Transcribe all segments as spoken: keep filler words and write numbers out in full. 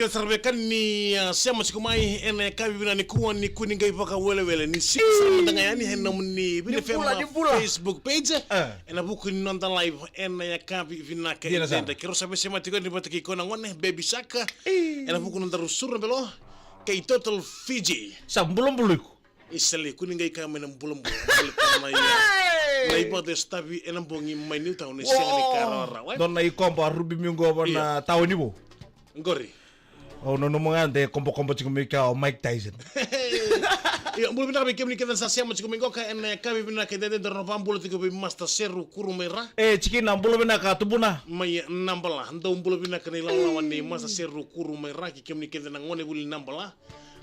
Keda sara veka ni, ah, sema tiko mai ena yakavi vinaka nikua, ni kua ni qai vakawelewele ni siko sara mada ga yani ena nomuni Viti F M, ni bula, ni bula, Facebook page. Eh. Ena vuku ni noda live ena yakavi vinaka. Dina sara. Edaidai, keirau sa veisema tiko yani vata kei koya na gone, Baby Shark. Ih. Ena vuku ni noda rau suru na belo kei Total Fiji. Sa bulabula iko. Isa, e kua ni qai kaya mai na bulabula. Baleta na i, na i vata e sotavi ena bogi mai Newtown, e sega ni ka rawarawa, e? Dua na i koba rubi mi qo va na tawa ni vo. Qori. Au nanuma ga de kobokobo tiko mai kea o Mike Tyson. Io, bula vinaka vei kemuni kece sa sema tiko mai qo ka ena yakavi vinaka edaidai, daru na vakabula tiko vei Master Seru Kuru mai Ra. E, tikina, bula vinaka tubuna. Mai Nabala, dou bula vinaka na ilawalawa ni Master Seru Kuru mai Ra, kei kemuni kece na gone vuli Nabala.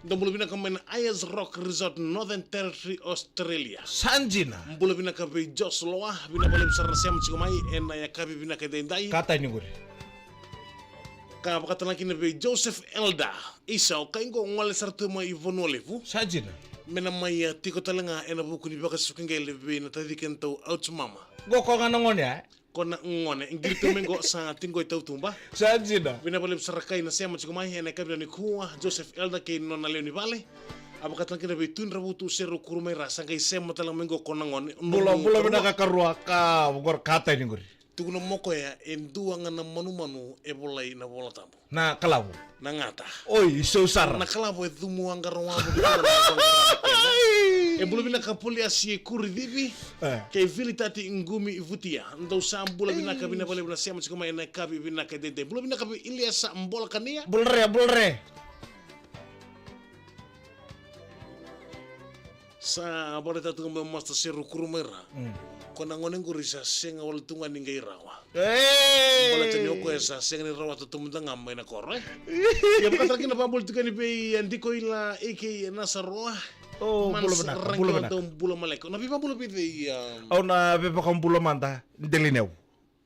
Dou bula vinaka mai na Ayers Rock Resort, Northern Territory, Australia. Sa dina. Bula vinaka vei Josh Loa, vinaka vakalevu sara na sema tiko mai ena yakavi vinaka edaidai. Ka tani qori. Ka vakatalaki na vei Joseph Elder. Isa, o kai qo gole sara tu mai Vanua Levu. Sa dina. Me na mai, ah, tiko tale ga ena vuku ni vakasuka qele vei na taci kena tau Ouch Mama. Qo ko ga na gone, e? Ko na gone, e qiri tu mai qo sa tiko i tautuba. Sa dina. Vinaka vakalevu sara kai na sema tiko mai ena yakavi nikua, Joseph Elder kei nona lewe ni vale. A vakatalaki na vei Tui Dravutu Seru Kuru mai Ra, sa qai sema tale mai qo ko na gone. Bula, bula vinaka karua, ka, qori ka tani qori. Tukuna mo koya, e dua ga na manumanu e volai na Vola Tabu. Na kalavu. Na gata. Oi, isau sara. Na kalavu e cumu aqara wavu. E bula vinaka Poliasi Kuricivi. E. Kei Vilitati Qumi Vutia. Dou sa bula vinaka, vinaka vakalevu na sema tiko mai ena yakavi vinaka edaidai. Bula vinaka vei Iliesa Bolakania. Bula re, bula re. Sa vakaraitaka tu ga mai o Master Seru Kuru mai Ra. Mm. Ko na gone qori sa sega wale tu ga ni qai rawa. Ei! Baleta ni o koya sa sega ni rawata tu mada ga mai na koro, e? Ia vakatara kina vakabula tiko yani vei, a, Dikoila A K Nasaroa. O, bula vinaka, bula vinaka. Dou bula maleka. Na veivakabula vei cei, a? Au na veivakabula mada, Delainau.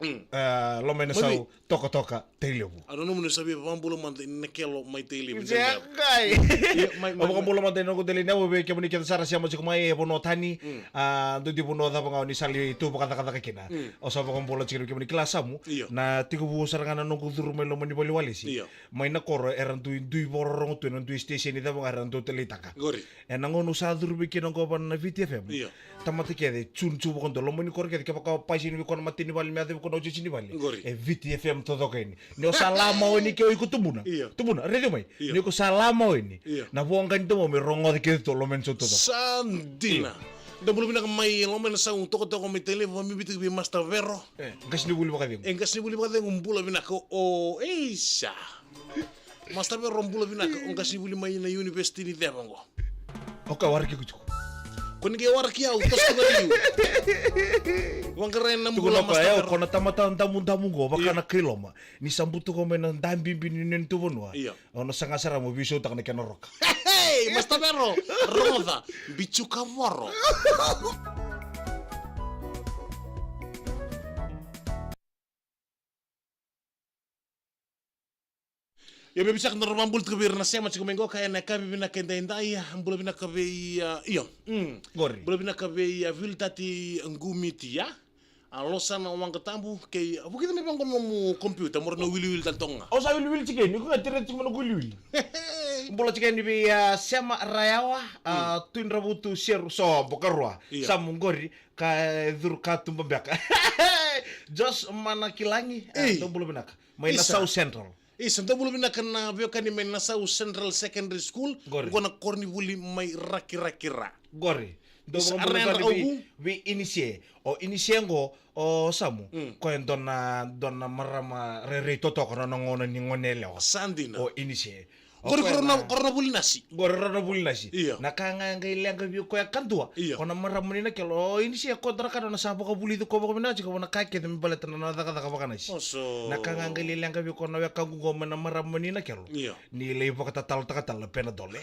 Mm. A, loma ina sau, Tokatoka, Tailevu. A, nanuma ni sa via vakabula mada i Nakelo mai Tailevu. Segai. Ia, mai, mai, mai. Au vakabula mada i noqu Delainau vei kemuni kece sara sema tiko mai e vanua tani. Mm. A, dua di vanua cava ga o ni sa lai tu vakacakacaka kina. Mm. Au sa vakabula tiko vei kemuni kila Samu. Io. Na tekivu sara ga na noqu curu mai loma ni vale ni walesi. Io. Mai na koro era dui, dui vakarorogo tu ena dui station cava ga era dau taleitaka. Qori. Ena gauna au sa curu vei kina oqo vana na Viti F M. Io. Tamata kece, tune tu vakadua, loma ni koro kece, kevaka o paisini vei koya na mateni vale, me yaco vei koya na otioti ni vale. Qori. E Viti F M taucoko yani. Ni o sa lama o yani ke o iko tubuna. Io. Tubuna, raici mai. Io. Ni o iko sa lama o yani. Io. Na voqa ni domo me rogoca kece tu, loma ni sau taucoko. Sa dina. Io. Dou bula vinaka mai loma ina sau, Tokatoka mai Tailevu, vakabibitaki vei Master Vero. E, qasenivuli vakacegu. E, qasenivuli vakacegu, bula vinaka o, eisa. Master Vero, bula vinaka, o qasenivuli mai na university ni ceva qo? O koya waraki iko tiko. Ko ni qai waraki au, toso tu ga liu. Vaqarai na bula, Master Vero. Ko na tamata damudamu qo, vaka na kai loma. Ni sa butuka mai na dabibi ni nona tu vanua. Io. O na saga sara mo veisautaka na kena roka. Hey, Master Vero, rogoca, bicuka voro. Io, vei Baby Shark, na noda vakabula tiko vei ira na sema tiko mai qo ka ena yakavi vinaka edaidai, bula vinaka vei, a, io. Mm. Qori. Bula vinaka vei, a, Vilitati Qumitia. A, Losana Waqatabu, kei, a, vukica mai vaqo na nomu computer, mo ra na wiliwili tale toka ga. Au sa wiliwili tiko yani, iko ga tira tiko mai na noqu wiliwili. Bula tiko yani vei, a, Sema Rayawa, a, mm, Tui Dravutu Seru, so, bokarua. Io. Samu qori, ka, e, curu katuba beka. Josh Manakilagi, e, ei, dou bula vinaka. Mai na, isa, South Central. Isa, dou bula vinaka na veiwekani mai na South Central Secondary School. Qori. Qo na koronivuli mai Rakiraki Ra. Qori. Dou, isa, vakabula tale vei, vei Inise. O Inise qo, o Samu. Mm. Koya e dua na, dua na marama rairai totoka na nona gauna ni gone yalewa. Sa dina. O Inise. Qori ko rau na, ko rau na vuli nasi. Qori rau na vuli nasi. Io. Na ka ga e qai leqa vei koya kadua. Io. Ko na marama ni Nakelo, o Inise, ko dua na ka na sa vakavulici koya vakavinaka tiko, na ka kece me baleta na nona cakacaka vakanasi. Oso. Na ka ga e qai leqa vei koya na wekaqu qo mai na marama ni Nakelo. Io. Ni lai vakatatalataka tale na Panadol.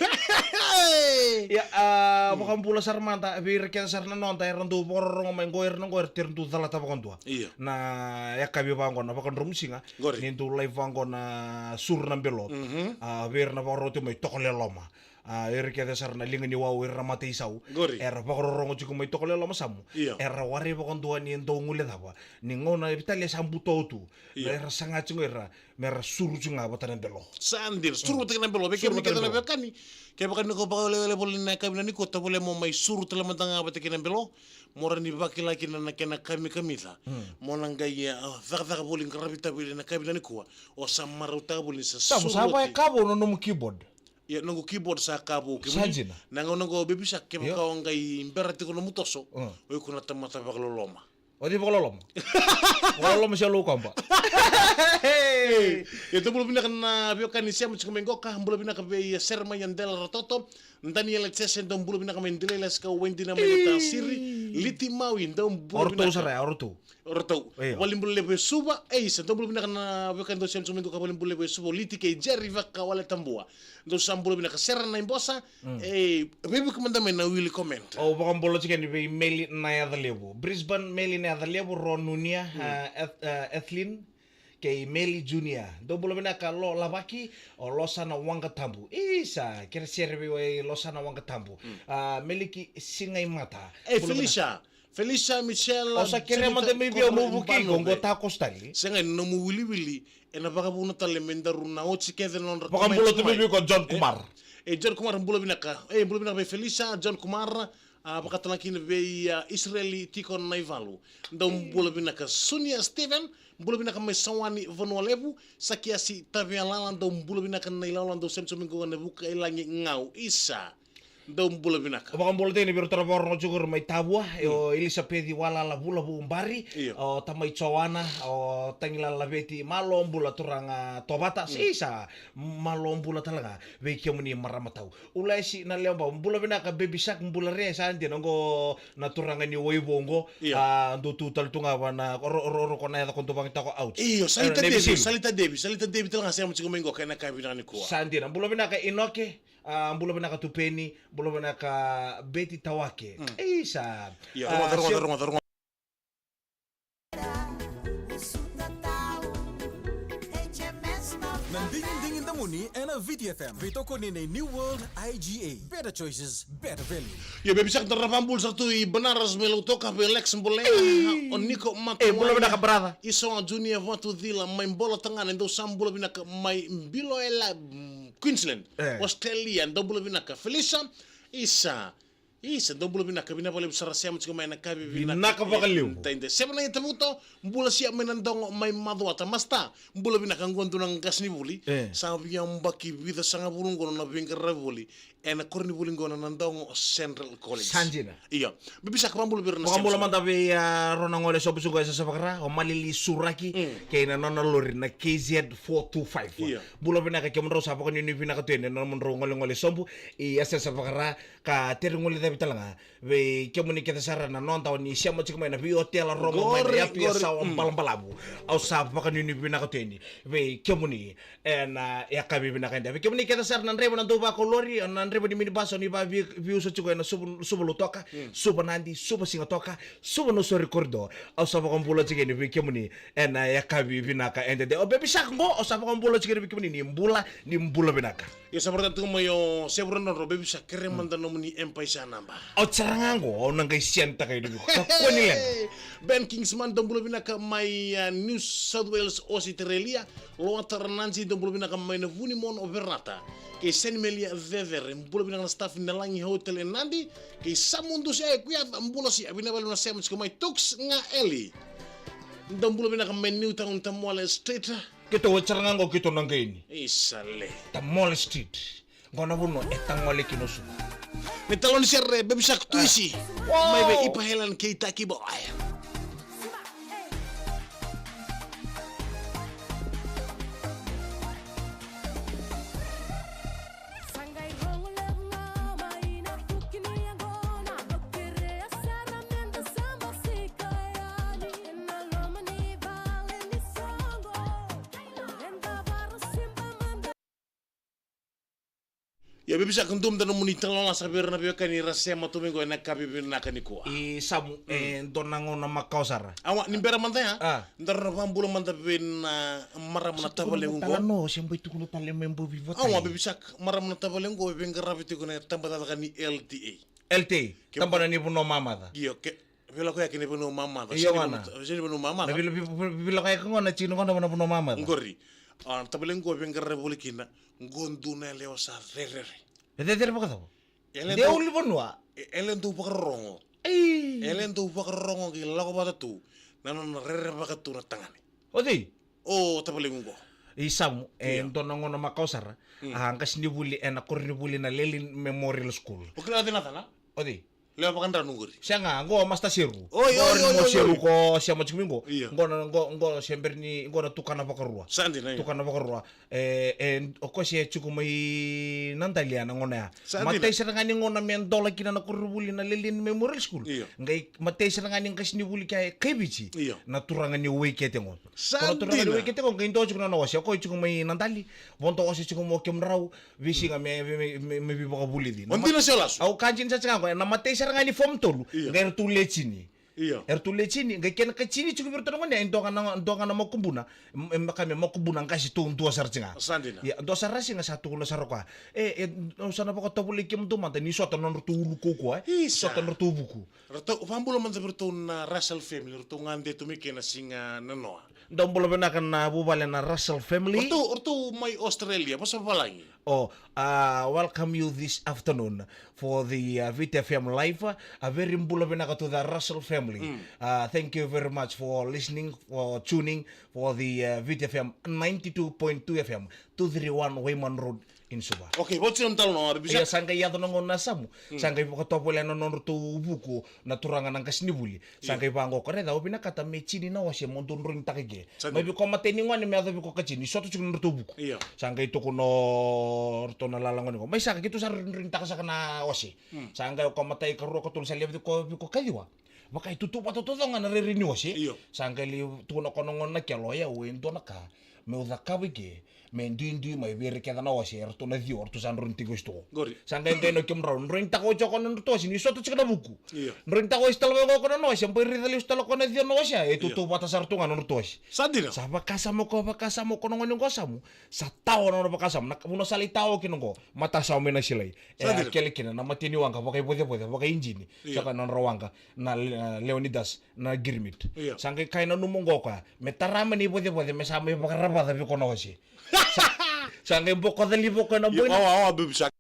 Ia, a, mm, vakabula sara mada vei ira kece sara na noda era dau vakarorogo mai qo, era na qo era tiko era dau calata vakadua. Io. Na yakavi vaqo na vakadromusiga. Qori. Ni dau live vaqo na Suru na Belo. Mhm. A, vei ira na vakarorogo tiko mai Tokalau, Loma. A, ira kece sara na liga ni wau, ira na mata isau. Qori. Era vakarorogo tiko mai Tokalau, Lomasamu. Io. Era warai vakadua ni dau guilecava. Ni gauna vitalia sa buto tu. Io. Era saga tiko ira, me ra suru tiko ga vata na belo. Sa dina, suru vata kei na belo. Vei kemuni kece na veiwekani, kevaka ni ko vakawelewele voli na yakavi nikua, tovolea mo mai suru tale mada ga vata kei na belo. Mo rawa ni vakila kina na kena kamikamica. Mo na qai, a, cakacaka voli, qaravi tavili na yakavi nikua. O sa marautaka voli ni sa suru oti. Sa vaya ka vou na nomu keyboard. Ia, noqu keyboard sa ka vou. Sa dina. Na gauna qo, Baby Shark, kevaka o qai bera tiko nomu toso, o iko na tamata vakaloloma. O cei vakaloloma? Vakaloloma se Lou Kaba. Ia, dou bula vinaka na veiwekani sema tiko mai qo, ka bula vinaka vei Seremaia Dela Ratoto, Daniela Jese, dou bula vinaka mai Delaila, Sika Waidina mai Natasiri, Liti Maui, dou bula vinaka. O ratou sara ya, o ratou. O ratou. Io. Valenibula levu e Suva, e isa, dou bula vinaka na veiwekani dou sema tiko mai qo, ka valenibula levu e Suva, o Liti kei Jerry Vakawaletabua. Dou sa bula vinaka, Sera Naibosa, e, veivuke mada mai na wili comment. Au vakabula tiko yani vei Meli Nayacalevu. Brisbane, Meli Nayacalevu, Ron Nunia, a, Eth-, a, Ethlyn, kei Meli Junior. Dou bula vinaka Lo Lavaki, o Losana Waqatabu. Isa, kere sere vei wai Losana Waqatabu. A, Meliki Sigaimata. E, bula vinaka. Felicia. Felicia Michelle, o sa kere mada mai vei au mo vukei iko qo, ta kositali. Sega, ni nomu wiliwili ena vakavuna tale me daru na oti kece na nodra. Vakabula tu mai vei iko John Kumar. E, John Kumar, bula vinaka. E, bula vinaka vei Felicia, John Kumar, a, vakatala kina vei, a, Israeli Tiko Naivalu. Dou bula vinaka Sunia Steven, bula vinaka mai Sawani, Vanua Levu, Sakiasi Tavealala, dou bula vinaka na ilala, dou sema tiko mai qo na Vukailagi Gau, isa. Dou bula vinaka. Vakabula tiko yani vei iratou na vakarorogo tiko mai Tavua, o Elisapeci Walala Vula Vubari, o tamai Joana, o tagilala Veti, malo bula turaga Tovata, isa, malo bula tale ga vei kemuni marama tau. Ulaisi na Leoba, bula vinaka Baby Shark, bula re, sa dina qo na turaga ni Waivou qo, a, dou tu tale tu ga vana, ro, ro, ro, ko na yaca ko dou vakaitako, ouch. Io, Salita Devi, Salita Devi, Salita Devi tale ga sema tiko mai qo, kena ka vinaka nikua. Sa dina, bula vinaka Inoke. A, bula vinaka Tupeni, bula vinaka Beti Tawake. Isa. Ia, a, rogoca, rogoca, rogoca, rogoca. Na digidigi damuni ena Viti F M. Veitokoni nei New World I G A. Better choices, better value. Ia, Baby Shark, da ra vakabula sara tu i Banaras mai Lautoka, vei Lex Bolea, o Niko Matuai. E, bula vinaka, brother. Iso Junior Vatucila mai Bolatagane, dou sa bula vinaka mai Biloela, mm, Queensland, e, Australia, dou bula vinaka. Felicia, isa, isa, dou bula vinaka, vinaka vakalevu sara sema tiko mai na yakavi vinaka. Vinaka vakalevu. Daidai. Sevenaya Tavuto, bula sia mai Nadogo mai Macuata. Masta, bula vinaka, qo dua na qasenivuli. E. Sa via yabaki vica sagavulu qo na veiqaravi voli ena koronivuli qo na Nadogo Central College. Sa dina. Io. Baby Shark, vakabula vei ira na sema. Vakabula mada vei, a, rau na gole sobu sobu e Sasavakara, o Malili Suraki, mm, kei na nona lori na K Z four two five. Io. Bula vinaka kemudrau, sa vakanuinui vinaka tu yani na nomudrau golegole sobu i Sasavakara, ka tere gole cavi tale ga vei kemuni kece sara na noda oni sema tiko mai na veiotela, Roma, mai na Yapi, Yasawa, mm, Balabalavu. Au sa vakanuinui vinaka tu yani vei kemuni ena, a, yakavi vinaka eda. Vei kemuni kece sara na draiva na dau vakalori, na draiva ni minibus, oni va vi-, viusa tiko ena Suva, Suva Lautoka, mm, Suva Nadi, Suva Sigatoka, Suva Nausori corridor. Au sa vakabula tiko yani vei kemuni ena yakavi vinaka eda. O Baby Shark qo, au sa vakabula tiko yani vei kemuni, ni bula, ni bula vinaka. Io, sa vakaraitaka tiko mai o Sevura Drodro, Baby Shark, kere mada nomuni M-PAiSA naba. Au sara ga qo, au na qai send taka yani vei iko. Kakua ni leqa. Ben Kingsman, dou bula vinaka mai, a, New South Wales, Australia. Loata Rananji, dou bula vinaka mai na Vunimono, Verata. Kei Senimelia Cecere, bula vinaka na staff ni Lagi Hotel e Nadi. Kei Samu Dusi, e, Kuyaca, bula sia, vinaka vakalevu na sema tiko mai. Tuks Gaeli, dou bula vinaka mai Newtown, Tamole Street. Keitou e sara ga qo, keitou na qai ni. Isa le. Tamole Street. Qo na vanua e tagole kina o Suva. Ni taloni sere, Baby Shark, Tuisi. Wow. Mai vei Ipa Helen kei Taki Boy. Ia, veivisaka dua mada na nomuni talanoa saka vei ira na veiwekani ra sema tu mai qo ena yakavi vinaka nikua. I Samu, e dua na gauna makawa sara. Awa, ni bera mada ya. A. Daru na vakabula mada vei na marama na tavale qo. Talanoa, se bau tukuna tale me bau veivotai. Awa, veivisaka marama na tavale qo e veiqaravi tiko na tabacakacaka ni L T A. L T A, tabana ni vanua mamaca. Io, ke Veilakoyaki ni vanua mamaca. Io, se ni vana. Vanua, se ni vanua mamaca. Na vila-, vi-, vi-, veilakoyaki qo na tiki ni qo na vanua mamaca. Qori. A, na tavale qo e veiqaravi voli kina, qo dua na yalewa sa rerere. E rerere vakacava? Yalewa dau, ulunivanua. E, yalewa dau vakarorogo. Ei. Yalewa dau vakarorogo qai lako vata tu na nona rerevaka tu na tagane. O cei? O tavale qo. I Samu, e dua na gauna makawa sara. Mm. A, qasenivuli ena koronivuli na Lelean Memorial School. O kila o cei na yacana? O cei? Lewa vakadranu qori. Sega, qo Master Seru. Oi, oi, oi, oi, oi. Seru ko sema tiko mai qo. Io. Qo na, qo, qo se bera ni, qo na tukana vakarua. Sa dina, io. Tukana vakarua. E, e, o koya se tiko mai Nadali ya na gauna ya. Sa dina. Matai sara ga ni gauna me dola kina na koronivuli na Lelean Memorial School. Io. Qai matai sara ga ni qasenivuli kei Viti. Io. Na turaga ni Waikato qo. Sa dina. Ko na turaga ni Waikato qo, qai dua tiko na nona ose. O koya tiko mai Nadali. Vodo ose tiko mai o kemudrau. Veisiga me, me, me, me, me veivakavulici. O dina se o lasu. Au ka dina sara tiko ga qo, na matai sara ga ni form tolu. Io. Qai ratou letini. Io. Eratou letini, qai kena ka tini tiko vei iratou na gone, e dua ga na, dua ga na makubuna, m-, e, ka me makubuna qase tu dua sara tiko ga. Sa dina. Ia, dua sara siga sa tukuna sara o koya. E, e, au sa na vakatovolei kemudou mada, ni sota na nodratou ulu kaukauwa, e. Isa. Sota na nodratou vuku. Ratou, vakabula mada vei iratou na Russell family, ratou gade tu mai kei na siga nanoa. Dou bula vinaka na vuvale na Russell family. O ratou, o ratou mai Australia, vosa vavalagi. Oh, uh, welcome you this afternoon for the, uh, Viti F M live. A very bula vinaka to the Russell family. Mm. Uh, thank you very much for listening, for tuning for the, uh, Viti F M ninety-two point two F M, two three one Weyman Road in Suva. Okay, voti na talo na wara bisa. Ia, sa qai yaco na gauna na Samu. Mm. Sa qai vakatovolea na nodratou vuku na turaga na qasenivuli. Sa qai vaqo, ko raica, au vinakata me tini na ose mo dou droinitaka i ke. Sa dina. Mai vei koya matai ni gone me yaco vei koya ka tini, sota tiko na nodratou vuku. Io. Sa qai tukuna o ratou na lala gone qo. Mai saka, keitou sa droinitaka saka na ose. Mm. Sa qai o koya matai, karua, katolu, sa levu vei koya, vei koya kaciwa. Vaka e tutu vata taucoko ga na rairai ni ose. Io. Sa qai lai tukuna o koya na gone na kelo, o yau e dua na ka meu cakava i ke. Me duidui mai vei ira kece na ose, eratou na ciwa, eratou sa droinitaki ose tu qo. Qori. Sa qai qai na kemudrau, droinitaka oti o koya na nodratou ose, ni sota tiko na vuku. Io. Droinitaka ose tale vaqo o koya na ose, bai raica lesu tale o koya na ciwa na ose, e, io, tutu vata sara tu ga na nodratou ose. Sa dina. Sa vakasama o koya, vakasama o koya na gone qo Samu, sa tawa na nona vakasama, na vanua sa lai tawa kina qo, matasawa mai na silai. Sa dina. E a kele kina na mate ni waqa, vakaivocevoce, vakaijini. Io. Sa koya na nodra waqa, na, na Leonidas, na Girimit. Io. Sa qai kaya na nomu qo o koya, me tara mai na ivocevoce, me sa mai vakaravaca vei koya na ose. Sa, sa qai bokoca liva o koya na boina. Io, awa, awa, baby shark.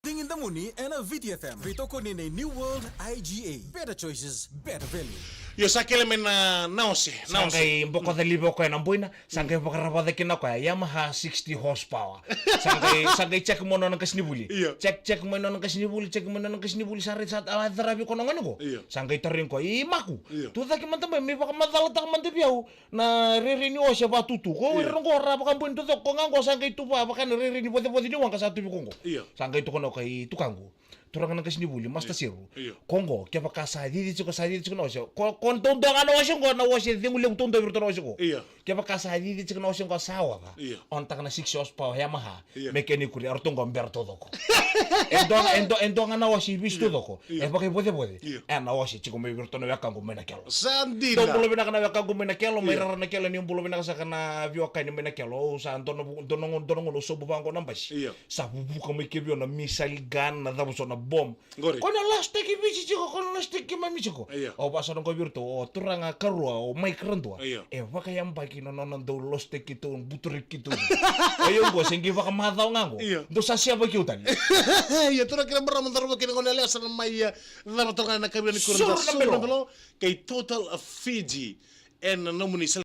Digidamuni ena Viti F M. Veitokoni nei New World I G A. Better choices, better value. Io, sa kele mai na, na ose, na ose. Sa qai bokoca liva o koya na boina. Sa qai vakaravaca kina o koya, Yamaha sixty horsepower. Sa qai, sa qai check mai nona qasenivuli. Io. Check, check mai nona qasenivuli, check mai nona qasenivuli, sa raica sa, a, caravi o koya na gone qo. Io. Sa qai tarogi koya, i Maku. Io. Tucake mada mai, me vakamacalataka mada vei au na rairai ni ose vatutu. Ko ira qo ra vakaboni taucoko, ko ga qo sa qai tu va, vaka na rairai ni vocevoce ni waqa sa tu vei koya qo. Io. Sa qai tukuna o koya, i tukaqu. Turaga na qasenivuli, Master Seru. Io. Ko qo, kevaka sa cici tiko, sa cici tiko na ose. Ko, ko dua ga na ose qo, na ose cegu levu dua vei iratou na ose qo. Io. Kevaka sa cici tiko na ose qo sa oca. Io. Ontaka na six horsepower Yamaha. Io. Me kena ikuri, eratou qo bera taucoko. E dua, e dua, e dua ga na ose i vesu taucoko. Io. E vakaivocevoce. Io. E na ose tiko mai vei iratou na wekaqu mai na kelo. Sa dina. Dou bula vinaka na wekaqu mai na kelo, mai, io, rara na kelo, ni bula vinaka saka na veiwekani mai na kelo. Au sa dua na vu-, dua na gauna, dua na gauna au sobu vaqo na basi. Io. Sa vuvuka mai kei vei au na missile gun, na cava so na bomb. Qori. Ko na lasteki Viti tiko, ko na lasteki keimami tiko. Io. Au vakasaqa qo vei iratou, o turaga karua, o Mike Radua. Io. E vakayabaki na nona dau lasteki keitou, butureki keitou. O yau qo se qai vakamacawa ga qo. Io. Dou sa sevaki au tale. Io, turaga kei na marama, cauravou kei na goneyalewa, sa na mai, e, cava toka na kaviya ni kura. Soro na belo. Soro na belo. Kei Total Fiji. Ena nomuni